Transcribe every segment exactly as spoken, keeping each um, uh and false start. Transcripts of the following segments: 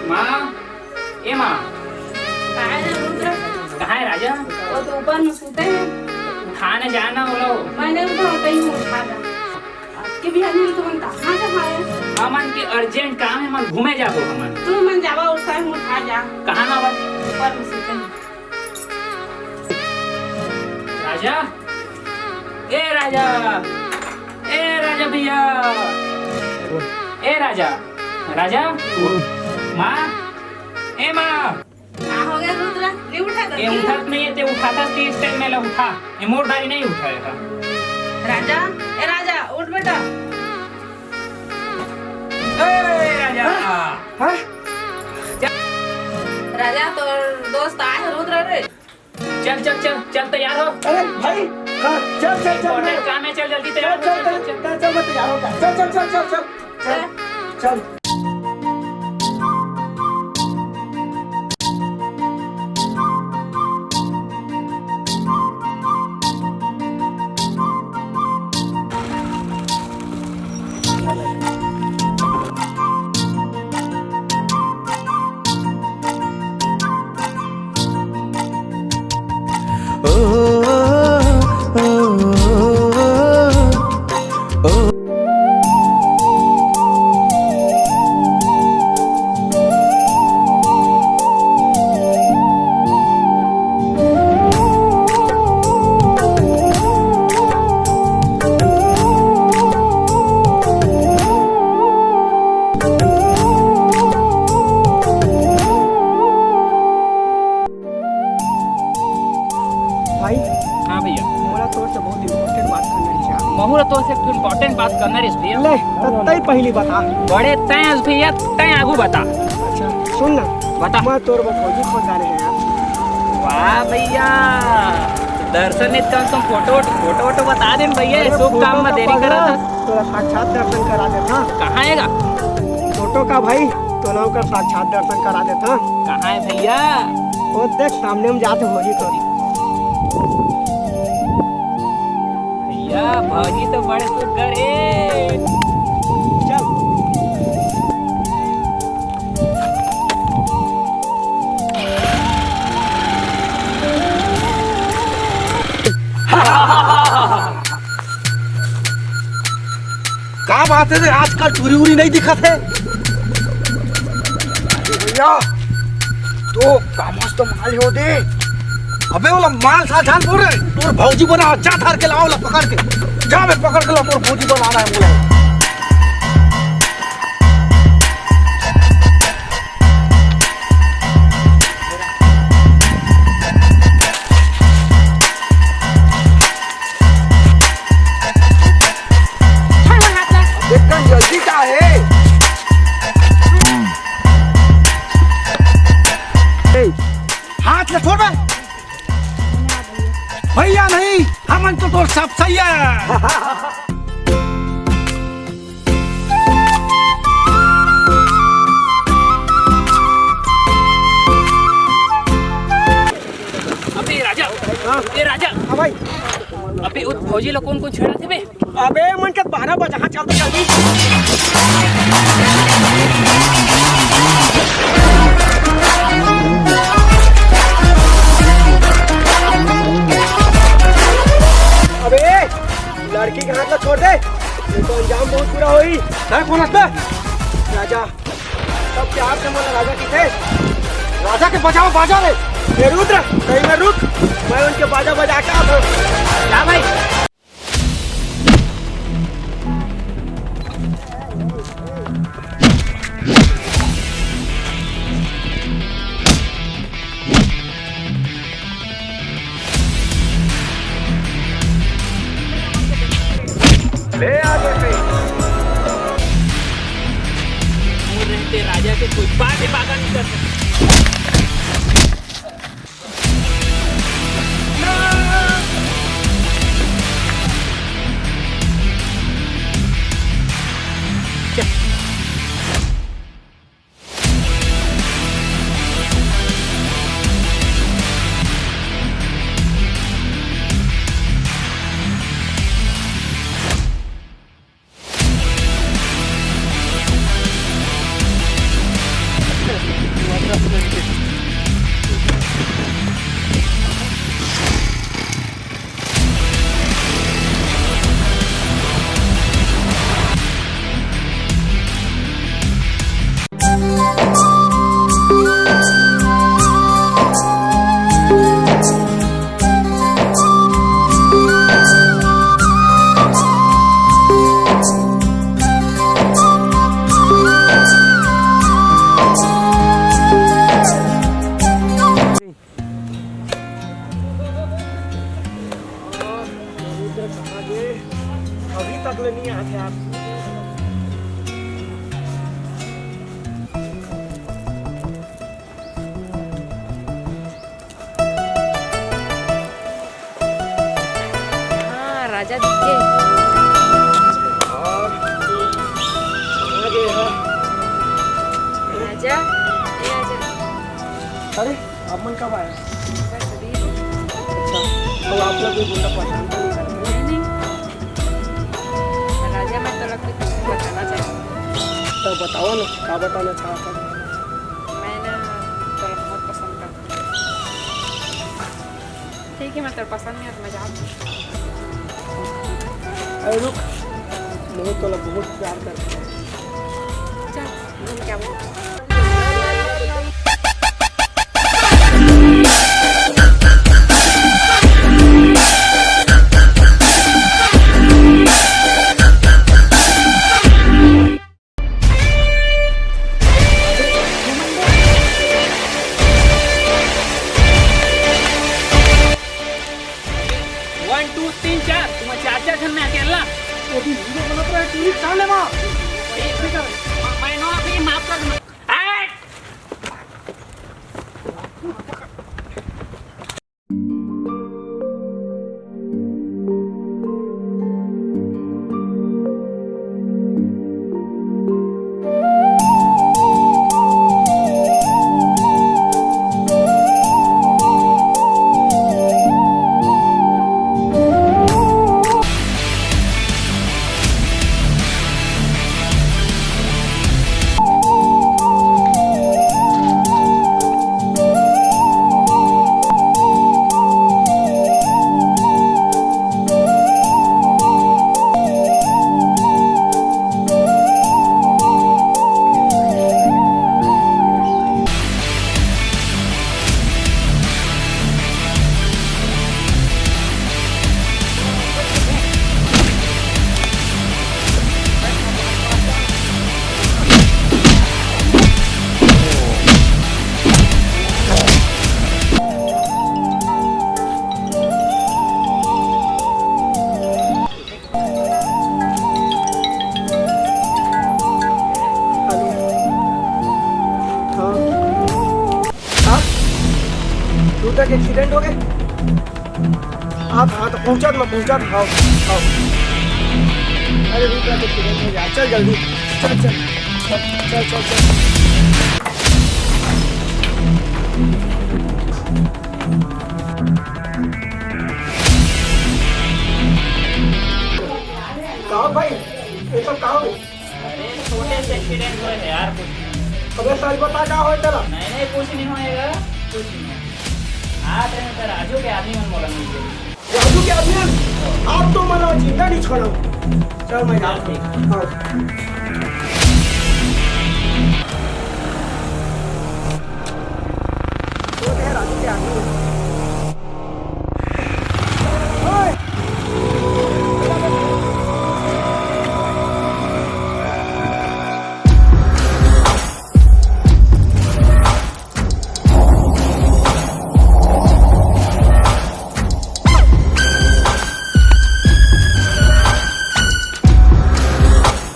माँ, ए माँ। काय रे रुद्र? कहाँ है राजा? वो तो ऊपर में सुते हैं। उठाने जाना वो लोग। मैंने उठा, कहीं उठा जा। आज के बिहान में तो मन कहाँ कहाँ है? हमन के urgent काम है, मन घूमे जाबो हमन। तू मन जावा, उस time उठा जा। कहाँ ना बा? ऊपर में सुते हैं। राजा, ए राजा, ए राजा भैया, ए राजा, राजा, माँ, ए माँ। का हो गया रुद्र? नहीं उठा ए, करती? उठत नहीं है, ते उठाता तीस टाइम में ला उठा। ए, मोर दारी नहीं उठाएगा। राजा, ए राजा, उठ बेटा। ए, राजा। हाँ? राजा, तोर दोस्त आए हैं रुद्र रे। चल, चल, चल, चल, तैयार हो। अरे भाई, हाँ, चल, चल, चल, important मैं काम है, चल, जल्दी तैयार चल, हो, चल, चल, चल, चल। चल, चल, मैं तैयार होता। चल, चल, चल, चल, चल, चल। चल। भाई, हाँ भैया। मोला तोर से बहुत important बात करना रहिस यार। महू ला तोर से एक ठो important बात करना रहिस भैया। ले, त तैं पहली बता। बड़े तैं अस भैया, तैं आगू बता। अच्छा, सुन ना। बता। मैं तोर बर भौजी खोज डारे हँव यार। वाह भैया, दर्शन ने कम से कम फोटो वोटो, फोटो वोटो बता दे न भैया, अरे, शुभ फोटो काम में का देरी पगला, करा था। तोला साक्षात दर्शन करा देथँव। कहाँ हे गा? फोटो का भाई, तोला ओकर साक्षात दर्शन करा देथँव। कहाँ हे भैया? वो देख, सामने में जात हे भौजी तोरी। भैया, भौजी तो बड़े सुग्घर हे। चल। का बात हे रे, आजकल टूरी उरी नहीं दिखत हे? अरे भैया, तो का मस्त माल हे वो दे। अबे ओला माल साल झाल बोल रहे, तोर भौजी बना, जा धर के लाव ओला पकड़ के। जा बे पकड़ के ला, मोर भौजी बनाना हे मोला। एकदम जल्दी का हे? ए, हाथ ला छोड़ बे। भैया नहीं, हमन तो तोर सब सही हे। अबे राजा, हाँ। ए राजा। हाँ भाई। अबे वो भौजी ला कोन कोन छेड़त हे बे? अबे मन के बारह बजे, हाँ, चल तो जल्दी। अबे लड़की के हाथ ला छोड़ दे, नहीं तो अंजाम बहुत बुरा होही। तैं कोन हस बे? राजा। सब प्यार से मोला राजा कहिथे। राजा के बजावा बाजा रे। ए रुद्र, सही में रुक, मैं उनके बाजा बजा के आथँव। जा भाई। ले आगे से। मोर रहते राजा के कोई बात ही बागा नहीं कर सकता। अभी तक ले नहीं आते यार। हाँ, राजा दिख गे। हाँ, आ गए, हाँ। राजा, ए राजा। अरे, आप मन कब आए? बस अभी। अच्छा, तो आप लोग भी गुंडा पहचान तो नहीं सकते? नहीं, नहीं। राजा, मैं तोला कुछ बताना चाहती हूँ। तो बताओ ना, क्या बताना चाहता हूँ? मैं ना तोला बहुत पसंद करती हूँ। ठीक है, मैं तोला पसंद नहीं हो तो मैं जाती हूँ। अरे रुक, मैं तोला बहुत प्यार करता हूँ। चल, घूम के आबो। वन, टू, तीन, चार। तुम चार चार झन में अकेला। वो भी हीरो बनत रहे, टूरी साले माँ। ठीक है। मैं नो, आप ये माफ कर दो। हाँ। हाँ? दूटा के एक्सीडेंट हो गए? आप, हाँ, तो पहुंचा, मैं पहुंचा, हाँ, हाँ। अरे, दूटा के एक्सीडेंट हो गया, चल जल्दी, चल, चल, चल, चल, चल। का भाई, ये सब का हो? अरे, छोटे से एक्सीडेंट होय हे यार, कुछ नहीं। अबे सच बता, का होय तेला? नहीं, नहीं, कुछ नहीं होएगा, कुछ नहीं होएगा। आत रहेन त राजू के आदमी मन मोला मिल गे। राजू के आदमी मन? आप तो मना जिंदा नहीं छोड़ा। चल, मैं जाता हूँ। हाँ। वो तो है राजू के आदमी। ओए!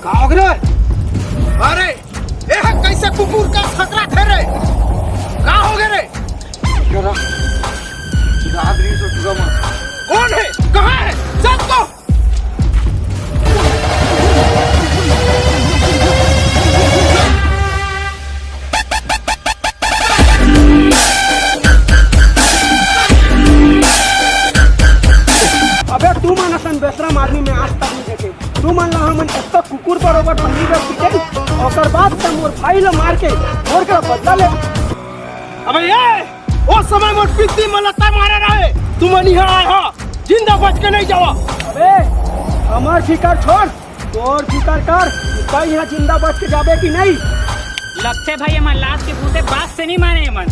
का हो गे रे? अरे, ए ह कइसे कुकुर कस हकराथे रे? का हो गे रे? जरा, जरा आदमी से जुड़ा मत। कौन है? कहाँ है? चल तो। अबे तुमन असन बेशरम आदमी मैं आज तक नहीं देखे। तुमन ला हमन एतका कुकुर बरोबर ठंडी कर पीटे, ओकर बाद त मोर भाई ला मार के मोर करा बदला ले। अबे ये, ओ समय मोर पित्ती मन ला तैं मारे रहे, तुमन इहाँ आए हो, जिंदा बच के नहीं जावा। अबे हमर फिकर छोड़, तोर फिकर कर, तैं इहाँ जिंदा बच के जाबे कि नहीं? लगथे भाई, हमर लाश के भूते बात से नहीं माने हमन।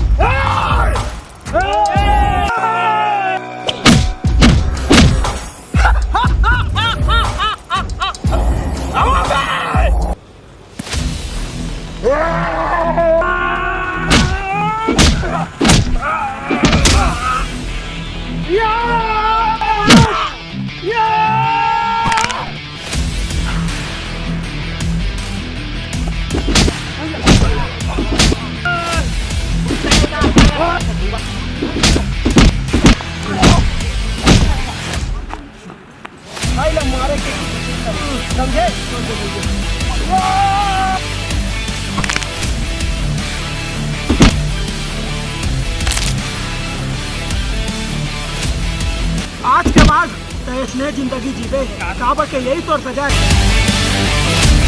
समझे? आज के बाद तैं अइसने जिंदगी जीबे, काबर के यही तोर सजा हे।